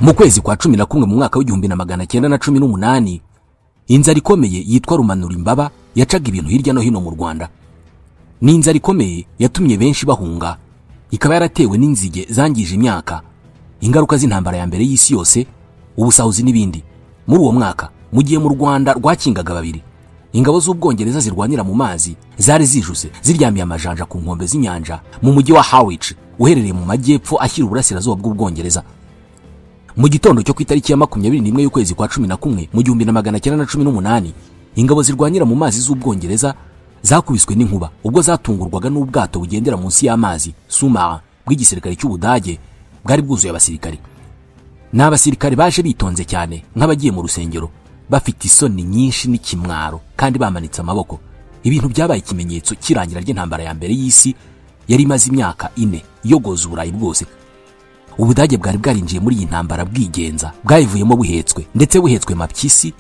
Mu kwezi kwa 11 mu mwaka w'1918 inzara ikomeye yitwa Rumanura Imbaba yacaga ibintu hirya no hino mu Rwanda. Ni inzara ikomeye yatumye benshi bahunga, ikaba yaratewe n'inzige zangije imyaka, ingaruka z'intambara ya mbere y'isi yose, ubusahuzi n'ibindi. Muri uwo mwaka, mu gihe mu Rwanda rwakingaga babiri, ingabo z'Ubwongereza zirwanira mu mazi zari zijuse ziryamiye amajanja ku nkombe z'inyanja mu mujyi wa Harwich uherereye mu majyepfo ashyira uburasirazuba bw'Ubwongereza. Mu gitondo cyo ku itariki ya 21 y'ukwezi kwa 11 mu 1918, ingabo zirwanira mu mazi z'Ubwongereza zakubiswe n'inkuba ubwo zatungurwaga n'ubwato bugendera munsi y'amazi sous-marin bw'igisirikare cy'Ubudage bwari bwuzuye abasirikare. N'abasirikare baje bitonze cyane nk'abagiye mu rusengero, bafite isoni nyinshi n'ikimwaro kandi bamanitse amaboko. Ibintu byabaye ikimenyetso kirangira ry'intambara ya mbere y'isi yari imaze imyaka 4 yogoza Uburayi bwose. Ubudage bwari bwarinjiye muri iyi ntambara bwigenza, bwayivuyemo buhetswe ndetse buhetswe mapyisi,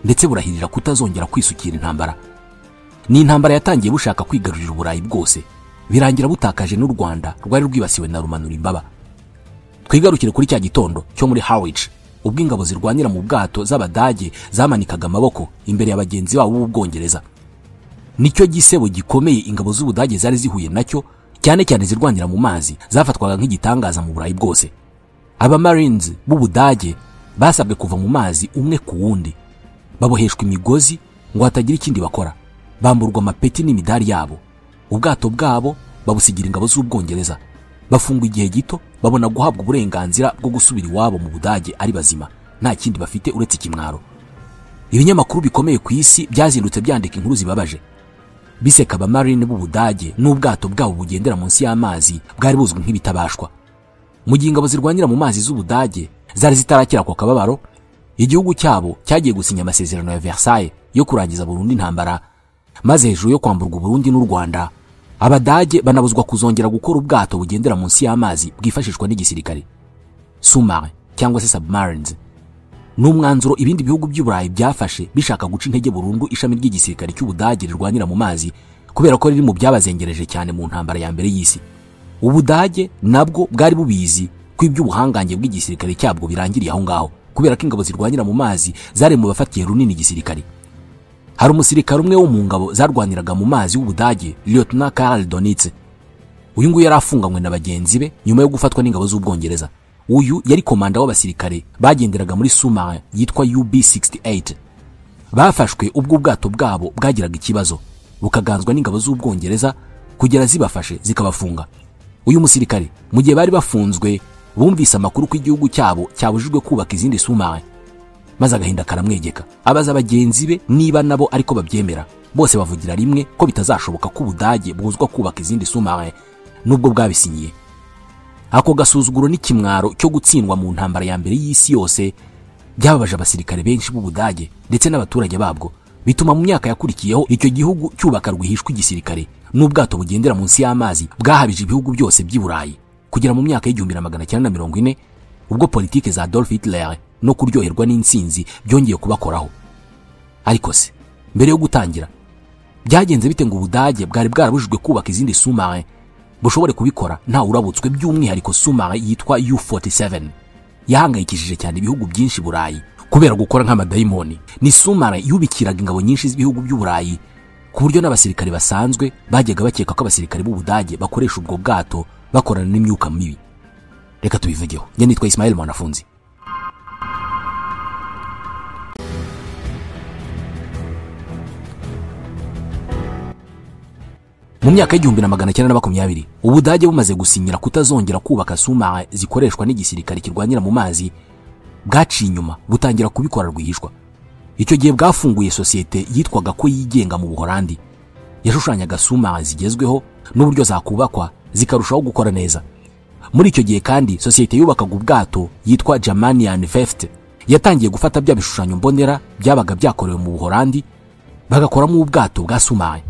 ndetse burahirira kutazongera kwisukira intambara. Ni intambara yatangiye bushaka kwigarurira Uburayi bwose, birangira butakaje n'u Rwanda rwari rwibasiwe na Rumanura Imbaba. Twigarukire kuri cya gitondo cyo muri Harwich ubwo ingabo zirwanira mu bwato z'Abadage zamanikaga amaboko imbere ya bagenzi babo b'Ubwongereza. Nicyo gisebo gikomeye ingabo z'Ubudage zari zihuye nacyo, cyane cyane zirwanira mu mazi zafatwaga nk'igitangaza mu Burayi bwose. Aba Marines b'Ubudage basabwe kuva mu mazi umwe ku wundi, baboheshwa imigozi ngo hatagira ikindi bakora, bamburwa amapeti n'imidari yabo, ubwato bwabo babusigira ingabo z'Ubwongereza, bafungwa igihe gito babona guhabwa uburenganzira bwo gusubira iwabo mu Budage ari bazima, nta kindi bafite uretse ikimwaro. Ibinyamakuru bikomeye ku isi byazindutse byandika inkuru zibabaje, biseka aba Marine b'Ubudage n'ubwato bwabo bugendera munsi y'amazi bwari buzwi nk'ibitabashwa. Mu gihe ingabo zirwanira mu mazi z'Ubudage zari zitarakira ako kababaro, igihugu cyabo cyagiye gusinya amasezerano ya Versailles yo kurangiza burundu intambara, maze hejuru yo kwamburwa Burundi n'u Rwanda, Abadage banabuzwa kuzongera gukora ubwato bugendera munsi y'amazi bwifashishwa n'igisirikare, sous-marin cyangwa se submarines. N'umwanzuro ibindi bihugu by'Uburayi byafashe bishaka guca intege burundu ishami ry'igisirikare cy'Ubudage rirwanira mu mazi, kubera ko riri mu byabazengereje cyane mu ntambara ya mbere y'isi. Ubudage nabwo bwari bubizi ko iby'ubuhangange bw'igisirikare cyabwo birangiriye aho ngaho, kubera ko ingabo zirwanira mu mazi zari mu bafatiye runini igisirikare. Hari umusirikare umwe wo mu ngabo zarwaniraga mu mazi w'Ubudage, Lieutenant Karl Donitz. Uyu nguyu yari afunganywe na bagenzi be nyuma yo gufatwa n'ingabo z'Ubwongereza. Uyu yari komanda w'abasirikare bagenderaga muri sous-marin yitwa UB68. Bafashwe ubwo ubwato bwabo bwagiraga ikibazo, bukaganzwa n'ingabo z'Ubwongereza kugera zibafashe zikabafunga. Uyu musirikare mu gihe bari bafunzwe bumvise amakuru ko igihugu cyabo cyabujijwe kubaka izindi sous-marin, maze agahinda karamwegeka, abaza bagenzi be niba nabo ariko babyemera. Bose bavugira rimwe ko bitazashoboka ko Ubudage buzwa kubaka izindi sous-marin nubwo bwabisinyiye. Ako gasuzuguro n'ikimwaro cyo gutsindwa mu ntambara ya mbere y'isi yose byababaje abasirikare benshi b'Ubudage ndetse n'abaturage babwo, bituma mu myaka yakurikiyeho icyo gihugu cyubaka rwihishwa igisirikare n'ubwato bugendera munsi y'amazi bwahabije ibihugu byose by'i Burayi kugera mu myaka y'1940 ubwo politike za Adolf Hitler no kuryoherwa n'intsinzi byongeye kubakoraho. Ariko se mbere yo gutangira byagenze bite ngo Ubudage bwari bwarabujijwe kubaka izindi sous-marin bushobore kubikora nta urabutswe, by'umwihariko sous-marin yitwa U47 yahangayikishije cyane ibihugu byinshi Burayi kubera gukora nk'amadayimoni. Ni sous-marin yubikiraga ingabo nyinshi z'ibihugu by'Uburayi ku buryo n'abasirikare basanzwe bajyaga bakeka ko abasirikare b'Ubudage bakoresha ubwo bwato bakorana n'imyuka mibi. Reka tubivugeho. Njye nitwa Ismail Mwanafunzi. Mu myaka y'1920 Ubudage bumaze gusinyira kutazongera kubaka sous-marin zikoreshwa n'igisirikare kirwanira mu mazi, bwaciye inyuma butangira kubikora rwihishwa. Icyo gihe bwafunguye sosiyete yitwaga ko yigenga mu Buholandi, yashushanyaga sous-marin zigezweho n'uburyo zakubakwa zikarushaho gukora neza. Muri icyo gihe kandi sosiyete yubakaga ubwato yitwa Germanian Werft yatangiye gufata bya bishushanyo mbonera byabaga byakorewe mu Buholandi bagakoramo ubwato bwa sous-marin.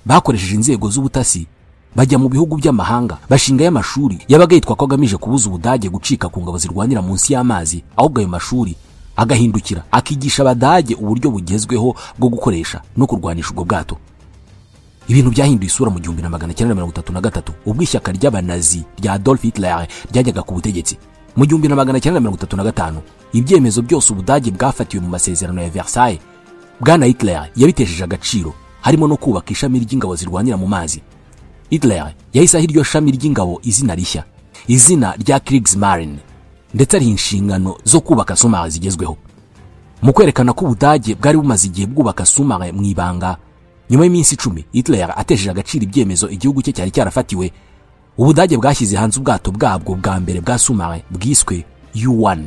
Bakoresheje inzego z'ubutasi bajya mu bihugu by'amahanga bashinga y'amashuri yabaga yitwa ko agamije kubuza Ubudage gucika ku ngabo zirwanira munsi y'amazi, ahubwo ayo mashuri agahindukira akigisha Abadage uburyo bugezweho bwo gukoresha no kurwanisha ubwo bwato. Ibintu byahinduye isura mu 1933 ubwo ishyaka ry'Abanazi rya Adolf Hitler ryajyaga ku butegetsi. Mu 1935 ibyemezo byose Ubudage bwafatiwe mu masezerano ya Versailles, Bwana Hitler yabitesheje agaciro, harimo no kubaka ishami ry'ingabo zirwanira mu mazi. Hitler yahise aha iryo shami ry'ingabo izina rishya, izina rya Kriegsmarine, ndetse ari inshingano zo kubaka sous-marins zigezweho. Mu kwerekana ko Ubudage bwari bumaze igihe bwubaka sous-marin mu ibanga, nyuma y'iminsi 10 Hitler atesheje agaciro ibyemezo igihugu cye cyari cyarafatiwe, Ubudage bwashyize hanze ubwato bwabwo bwa mbere bwa sous-marin bwiswe U1.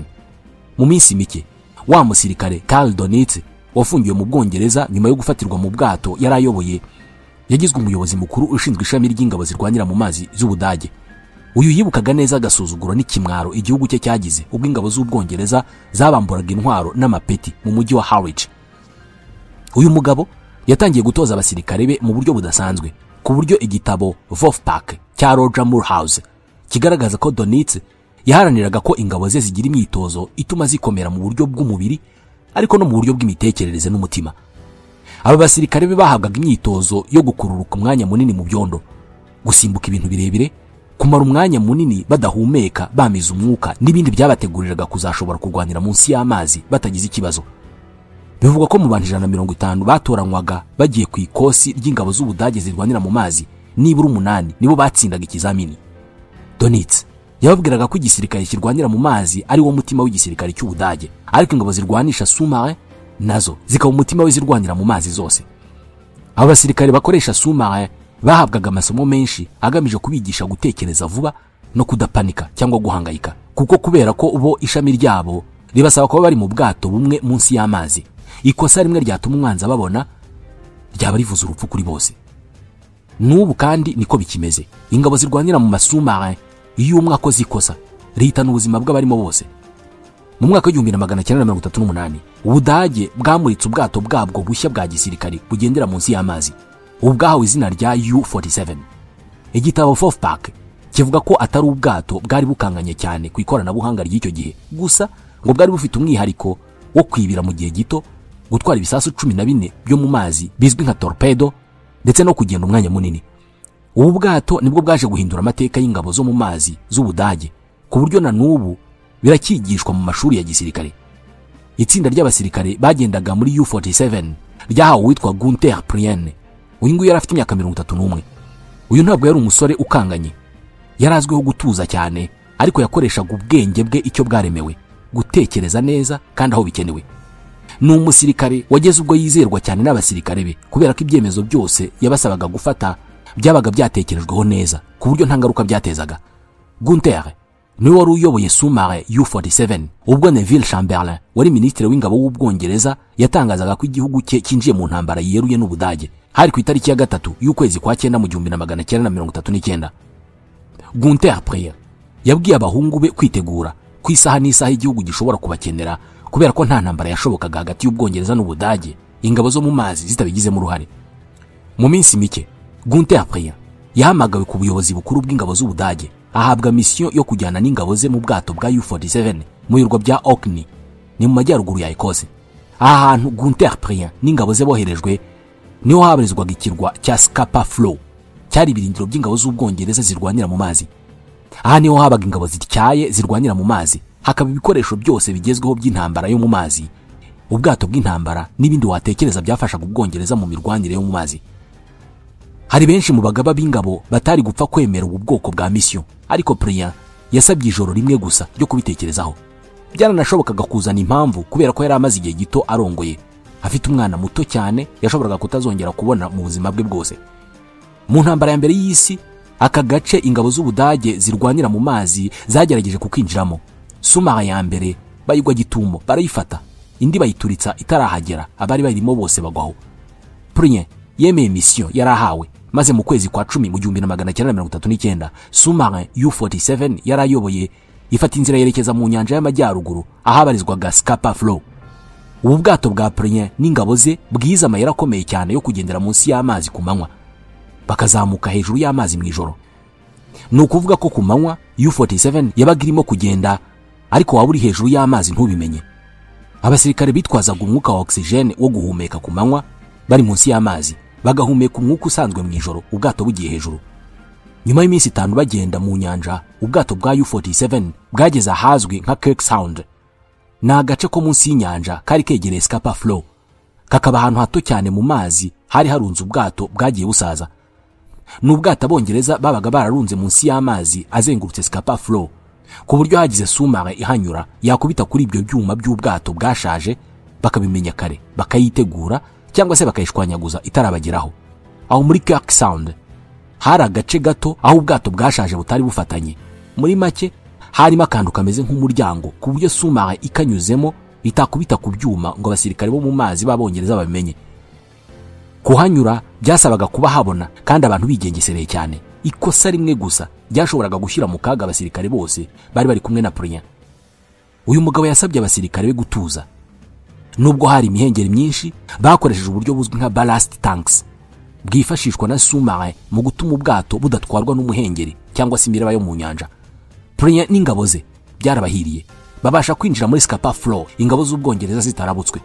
Mu minsi mike wa musirikare Karl Donitz wafungiwe mu Bwongereza nyuma yo gufatirwa mu bwato yari ayoboye, yagizwe umuyobozi mukuru ushinzwe ishami ry'ingabo zirwanira mu mazi z'Ubudage. Uyu yibukaga neza agasuzuguro n'ikimwaro igihugu cye cyagize ubwo ingabo z'Ubwongereza zabamburaga intwaro n'amapeti mu mujyi wa Harwich. Uyu mugabo yatangiye gutoza abasirikare be mu buryo budasanzwe, ku buryo igitabo Wolfpack cya Roger Moorhouse kigaragaza ko Donitz yaharaniraga ko ingabo ze zigira imyitozo ituma zikomera mu buryo bw'umubiri ariko no mu buryo bw'imitekerereze n'umutima. Aba basirikare be bahabwaga imyitozo yo gukururuka umwanya munini mu byondo, gusimbuka ibintu birebire, kumara umwanya munini badahumeka bamiza umwuka, n'ibindi byabateguriraga kuzashobora kurwanira munsi y'amazi batagize ikibazo. Bivugwa ko mu bantu 150 batoranywaga bagiye ku ikosi ry'ingabo z'Ubudage zirwanira mu mazi, nibura 8 nibo batsindaga ikizamini. Donitz yababwiraga ko igisirikare kirwanira mu mazi ari wo mutima w'igisirikare cy'Ubudage, ariko ingabo zirwanisha sous-marin nazo zikaba umutima w'izirwanira mu mazi zose. Aba basirikare bakoresha sous-marin bahabwaga amasomo menshi agamije kubigisha gutekereza vuba no kudapanika cyangwa guhangayika, kuko kubera ko bo ishami ryabo ribasaba kuba bari mu bwato bumwe munsi y'amazi, ikosa rimwe ryatuma umwanzi ababona ryaba rivuze urupfu kuri bose. N'ubu kandi niko bikimeze. Ingabo zirwanira mu masous-marin iyo umwe akoze ikosa rihitana ubuzima bw'abarimo bose. Mu mwaka wa 1938 Ubudage bwamuritse ubwato bwabwo bushya bwa gisirikare bugendera munsi y'amazi, ubu bwahawe izina rya U47. Igitabo Wolfpack kivuga ko atari ubwato bwari bukanganye cyane ku ikoranabuhanga ry'icyo gihe gusa, ngo bwari bufite umwihariko wo kwibira mu gihe gito, gutwara ibisasu 14 byo mu mazi bizwi nka torpedo, ndetse no kugenda umwanya munini. Ubu bwato nibwo bwaje guhindura amateka y'ingabo zo mu mazi z'Ubudage, ku buryo na n'ubu birakigishwa mu mashuri ya gisirikare. Itsinda ry'abasirikare bagendaga muri U47 ryahawe uwitwa Gunther Prien. Uyu nguyu yari afite imyaka 31. Uyu ntabwo yari umusore ukanganye, yari azwiho gutuza cyane, ariko yakoreshaga ubwenge bwe icyo bwaremewe, gutekereza neza kandi aho bikenewe. Ni umusirikare wageze ubwo yizerwa cyane n'abasirikare be, kubera ko ibyemezo byose yabasabaga gufata byabaga byatekerejweho neza ku buryo nta ngaruka byatezaga. Gunther niwe wari uyoboye sous-marin U47 ubwo Neville Chamberlain wari minisitiri w'ingabo w'Ubwongereza yatangazaga ko igihugu cye cyinjiye mu ntambara yeruye n'Ubudage. Hari ku itariki ya 3 y'ukwezi kwa 9 mu 1939. Gunther Prien yabwiye abahungu be kwitegura ku isaha n'isaha igihugu gishobora kubakenera, kubera ko nta ntambara yashobokaga hagati y'Ubwongereza n'Ubudage ingabo zo mu mazi zitabigizemo uruhare. Mu minsi mike Gunther Prien yahamagawe ku buyobozi bukuru bw'ingabo z'Ubudage, ahabwa mission yo kujyana n'ingabo ze mu bwato bwa U47 mu birwa bya Orkney, ni mu majyaruguru ya Ecosse. Aha hantu Gunther Prien n'ingabo ze boherejwe niho habarizwaga ikirwa cya Scapa Flow, cyari ibirindiro by'ingabo z'Ubwongereza zirwanira mu mazi. Aha niho habaga ingabo zityaye zirwanira mu mazi, hakaba ibikoresho byose bigezweho by'intambara yo mu mazi, ubwato bw'intambara n'ibindi watekereza byafashaga Ubwongereza mu mirwanire yo mu mazi. Hari benshi mu bagaba b'ingabo batari gupfa kwemera ubu bwoko bwa mission, ariko Prien yasabye ijoro rimwe gusa ryo kubitekerezaho. Byaranashobokaga kuzana impamvu kubera ko yari amaze igihe gito arongoye, afite umwana muto cyane yashoboraga kutazongera kubona mu buzima bwe bwose. Mu ntambara ya mbere y'isi, aka gace ingabo z'Ubudage zirwanira mu mazi zagerageje kukinjiramo. Sous-marin ya mbere bayigwa gitumo barayifata, indi bayituritsa itarahagera, abari barimo bose bagwaho. Prien yemeye mission yarahawe, maze mu kwezi kwa 10 mu 1939 sous-marin U47 yarayoboye ifata inzira yerekeza mu nyanja y'amajyaruguru ahabarizwaga Scapa Flow. Ubu bwato bwa Prien n'ingabo ze bwiza amayeri akomeye cyane yo kugendera munsi y'amazi ku manywa, bakazamuka hejuru y'amazi mu ijoro. Ni ukuvuga ko ku manywa U47 yabaga irimo kugenda, ariko waba uri hejuru y'amazi ntubimenye. Abasirikare bitwazaga umwuka wa oxygene wo guhumeka ku manywa bari munsi y'amazi, bagahumeka umwuka usanzwe mu ijoro ubwato bugiye hejuru. Nyuma y'iminsi 5 bagenda mu nyanja, ubwato bwa U-47 bwageze ahazwi nka Kirk Sound. Ni agace ko munsi y'inyanja kari kegereye Scapa Flow, kakaba ahantu hato cyane mu mazi hari harunze ubwato bwagiye busaza. Ni ubwato Abongereza babaga bararunze munsi y'amazi azengurutse Scapa Flow, ku buryo hagize sous-marin ihanyura yakubita kuri ibyo byuma by'ubwato bwashaje bakabimenya kare, bakayitegura cyangwa se bakayishwanyaguza itarabageraho. Aho muri Kirk Sound hari agace gato aho ubwato bwashaje butari bufatanye. Muri make harimo akantu kameze nk'umuryango ku buryo sous-marin ikanyuzemo itakubita ku byuma ngo abasirikare bo mu mazi b'Abongereza babimenye. Kuhanyura byasabaga kuba habona kandi abantu bigengesereye cyane. Ikosa rimwe gusa ryashoboraga gushyira mu kaga abasirikare bose bari bari kumwe na Prien. Uyu mugabo yasabye abasirikare be gutuza. Nubwo hari imihengeri myinshi, bakoresheje uburyo buzwi nka ballast tanks bwifashishwa na sous-marin mu gutuma ubwato budatwarwa n'umuhengeri cyangwa se imiraba yo mu nyanja. Prien n'ingabo ze byarabahiriye, babasha kwinjira muri Scapa Flow ingabo z'Ubwongereza zitarabutswe.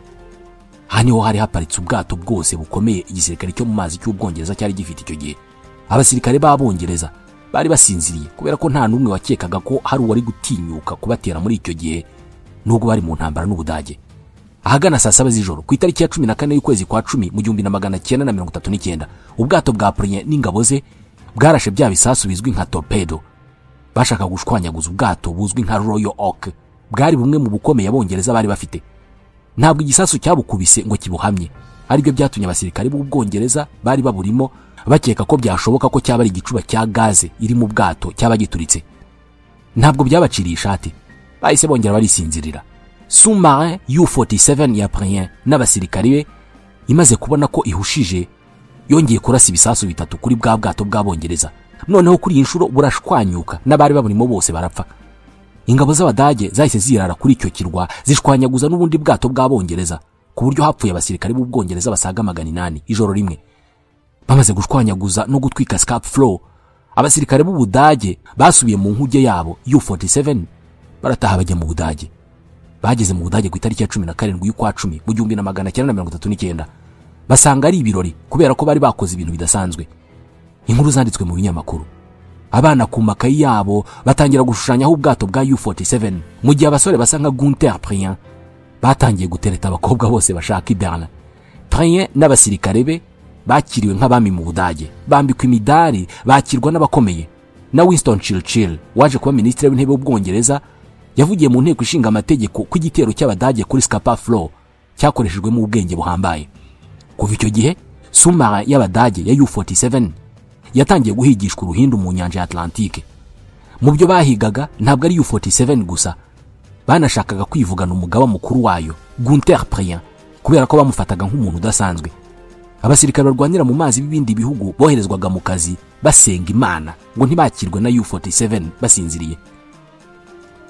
Aha niho hari haparitse ubwato bwose bukomeye igisirikare cyo mu mazi cy'Ubwongereza cyari gifite icyo gihe. Abasirikare b'Abongereza bari basinziriye kubera ko nta n'umwe wakekaga ko hari uwari gutinyuka kubatera muri icyo gihe, nubwo bari mu ntambara n'Ubudage. Ahagana saa 7 z'ijoro ku itariki ya 14 y'ukwezi kwa 10 mu 1939, ubwato bwa Prien n'ingabo ze bwarashe bya bisasu bizwi nka torpedo. Bashaka gushwanyaguza ubwato buzwi nka Royal Oak, bwari bumwe mu bukomeye Abongereza bari bafite. Ntabwo igisasu cyabukubise ngo kibuhamye, aribyo byatumye abasirikare b'Ubwongereza bari baburimo bakeka ko byashoboka ko cyaba ari igicuba cya gaze iri mu bwato cyaba gituritse. Ntabwo byabaciriye ishati, bahise bongera barisinzirira. Sous-marin U-47 ya Prien n'abasirikare be imaze kubona ko ihushije, yongeye kurasa ibisasu 3 kuri bwa bwato bw'Abongereza. Noneho kuri iyi nshuro burashwanyuka n'abari baburimo bose barapfa. Ingabo z'Abadage zahise zirara kuri icyo kirwa zishwanyaguza n'ubundi bwato bw'Abongereza, ku buryo hapfuye abasirikare b'Ubwongereza basaga 800 ijoro rimwe. Bamaze gushwanyaguza no gutwika Scapa Flow, abasirikare b'Ubudage basubiye mu nkuge yabo U-47 barataha bajya mu Budage. Bageze mu Budage ku itariki ya 17 y'ukwa 10 mu 1939, basanga ari ibirori kubera ko bari bakoze ibintu bidasanzwe. Inkuru zanditswe mu binyamakuru, abana ku makayi yabo batangira gushushanyaho ubwato bwa U-47, mu gihe abasore basa nka Gunther Prien batangiye gutereta abakobwa bose bashaka i Berlin. Prien n'abasirikare be bakiriwe nk'abami mu Budage, bambikwa imidari, bakirwa n'abakomeye. Na Winston Churchill waje kuba minisitiri w'intebe w'Ubwongereza yavugiye mu nteko ishinga amategeko ko igitero cy'Abadage kuri Scapa Flow cyakoreshejwemo ubwenge buhambaye. Kuva icyo gihe sous-marin y'Abadage ya U-47 yatangiye guhigishwa uruhindu mu nyanja ya Atlantique. Mu byo bahigaga ntabwo ari U-47 gusa, banashakaga kwivugana umugaba mukuru wayo Gunther Prien, kubera ko bamufataga nk'umuntu udasanzwe. Abasirikare barwanira mu mazi b'ibindi bihugu boherezwaga mu kazi basenga Imana ngo ntibakirwe na U-47 basinziriye.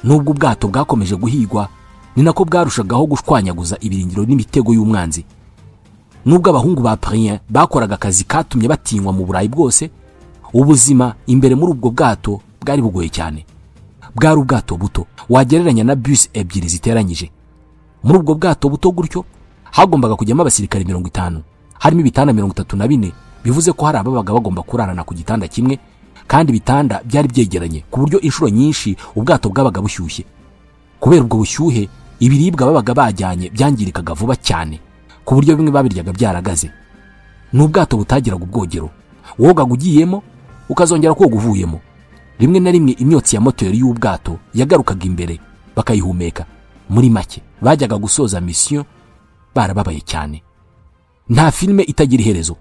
Nubwo ubwato bwakomeje guhigwa, ni nako bwarushagaho gushwanyaguza ibirindiro n'imitego y'umwanzi. Nubwo abahungu ba Prien bakoraga akazi katumye batinywa mu Burayi bwose, ubuzima imbere muri ubwo bwato bwari bugoye cyane. Bwari ubwato buto wagereranya na bus 2 ziteranyije. Muri ubwo bwato buto gutyo hagombaga kujyamo abasirikare 50, harimo ibitanda 34, bivuze ko hari ababaga bagomba kurarana ku gitanda kimwe, kandi ibitanda byari byegeranye ku buryo inshuro nyinshi ubwato bwabaga bushyushye. Kubera ubwo bushyuhe, ibiribwa babaga bajyanye byangirikaga vuba cyane, ku buryo bimwe babiryaga byaragaze. Ni ubwato butagiraga ubwogero, wogaga ugiyemo ukazongera koga uvuyemo. Rimwe na rimwe imyotsi ya moteri y'ubwato yagarukaga imbere bakayihumeka. Muri make bajyaga gusoza mission barababaye cyane. Nta filime itagira iherezo,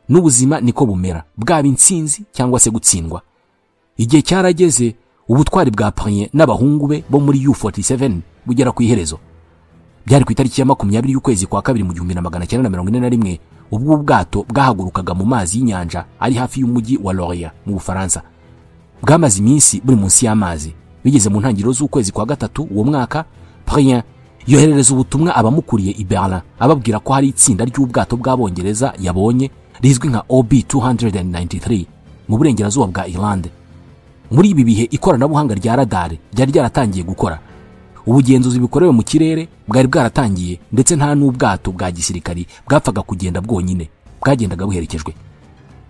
n'ubuzima niko bumera, bwaba intsinzi cyangwa se gutsindwa. Igihe cyarageze ubutwari bwa Prien n'abahungu be bo muri U-47 bugera ku iherezo. Byari ku itariki ya 20 y'ukwezi kwa 2 mu 1941, ubwo ubwato bwahagurukaga mu mazi y'inyanja ari hafi y'umujyi wa Lorient mu Bufaransa. Bwamaze iminsi buri munsi y'amazi. Bigeze mu ntangiriro z'ukwezi kwa 3 uwo mwaka, Prien yoherereza ubutumwa abamukuriye i Berlin ababwira ko hari itsinda ry'ubwato bw'Abongereza yabonye rizwi nka OB 293 mu burengerazuba bwa Irlande. Muri ibi bihe ikoranabuhanga rya radar ryari ryaratangiye gukora, ubugenzuzi bukorewe mu kirere bwari bwaratangiye, ndetse nta n'ubwato bwa gisirikari bwapfaga kugenda bwonyine, bwagendaga buherekejwe.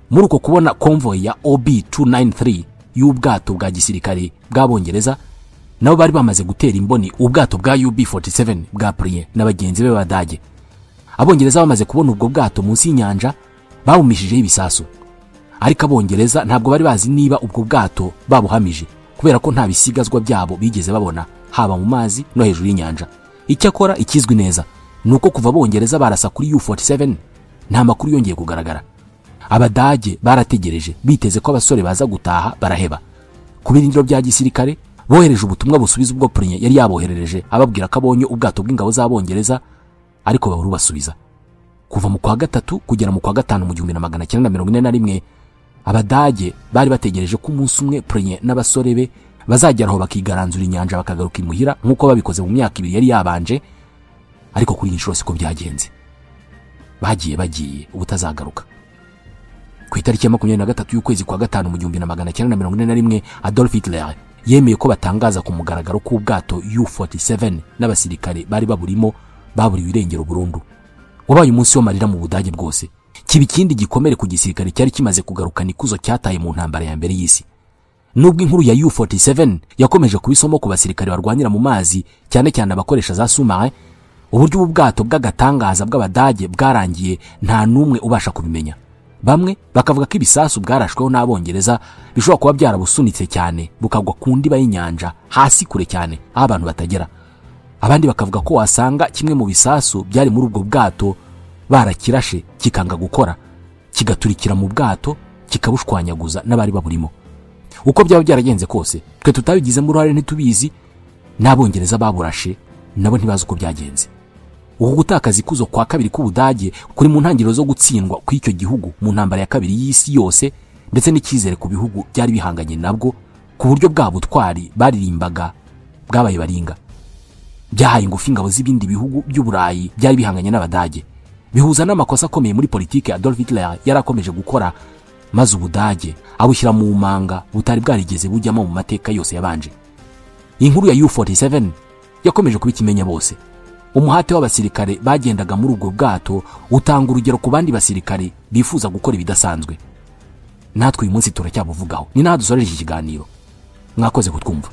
Muri uko kubona convoy ya OB293 y'ubwato bwa gisirikare bw'Abongereza, nabo bari bamaze gutera imboni ubwato bwa UB47 bwa Prien na bagenzi be b'Abadage. Abongereza bamaze kubona ubwo bwato munsi y'inyanja babumishijeho ibisasu, ariko Abongereza ntabwo bari bazi niba ubwo bwato babuhamije, kubera ko nta bisigazwa byabo bigeze babona haba mu mazi no hejuru y'inyanja. Icyakora ikizwi neza nuko kuva Abongereza barasa kuri U47 nta makuru yongeye kugaragara. Abadage barategereje biteze ko abasore baza gutaha, baraheba. Ku birindiro bya gisirikare bohereje ubutumwa busubiza ubwo Prien yari yaboherereje ababwira ko abonye ubwato bw'ingabo z'Abongereza, ariko babura basubiza. Kuva mu kwa gatatu kugera mu kwa gatanu mu 1941, Abadage bari bategereje ko umunsi umwe Prien n'abasore be bazagera aho bakigaranzura inyanja bakagaruka imuhira nk'uko babikoze mu myaka ibiri yari yabanje, ariko kuri iyi nshuro siko byagenze. Bagiye ubutazagaruka. Ku itariki ya 23 y'ukwezi kwa gatanu mu 1941, Adolf Hitler yemeye ko batangaza ku mugaragaro ko ubwato U47 n'abasirikare bari baburimo baburiwe irengero burundu. Wabaye umunsi w'amarira mu Budage bwose, kiba ikindi gikomere ku gisirikare cyari kimaze kugarukana ikuzo cyataye mu ntambara ya mbere y'isi. Nubwo inkuru ya U47 yakomeje kuba isomo ku basirikare barwanira mu mazi, cyane cyane abakoresha za sous-marin, uburyo ubu bwato bw'agatangaza bw'Abadage bwarangiye nta n'umwe ubasha kubimenya. Bamwe bakavuga ko ibisasu bwarashweho n'Abongereza bishobora kuba byarabusunitse cyane bukagwa ku ndiba y'inyanja hasi kure cyane aho abantu batagera. Abandi bakavuga ko wasanga kimwe mu bisasu byari muri ubwo bwato barakirashe kikanga gukora, kigaturikira mu bwato kikabushwanyaguza n'abari baburimo. Uko byaba byaragenze kose, twe tutabigizemo uruhare ntitubizi, n'Abongereza baburashe nabo ntibazi uko byagenze. Uku gutakaza ikuzo kwa kabiri k'Ubudage kuri mu ntangiriro zo gutsindwa kw'icyo gihugu mu ntambara ya kabiri y'isi yose, ndetse n'icyizere ku bihugu byari bihanganye nabwo ku buryo bwa butwari baririmbaga bwabaye baringa. Byahaye ingufu ingabo z'ibindi bihugu by'Uburayi byari bihanganye n'Abadage, bihuza n'amakosa akomeye muri politike Adolf Hitler yarakomeje gukora, maze Ubudage abushyira mu manga butari bwarigeze bujyamo mu mateka yose yabanje. Inkuru ya U47 yakomeje kuba ikimenya bose. Umuhate w'abasirikare bagendaga muri ubwo bwato utanga urugero ku bandi basirikare bifuza gukora ibidasanzwe. Natwe uyu munsi turacyabuvugaho. Ni naho dusoreje iki kiganiro. Mwakoze kutwumva.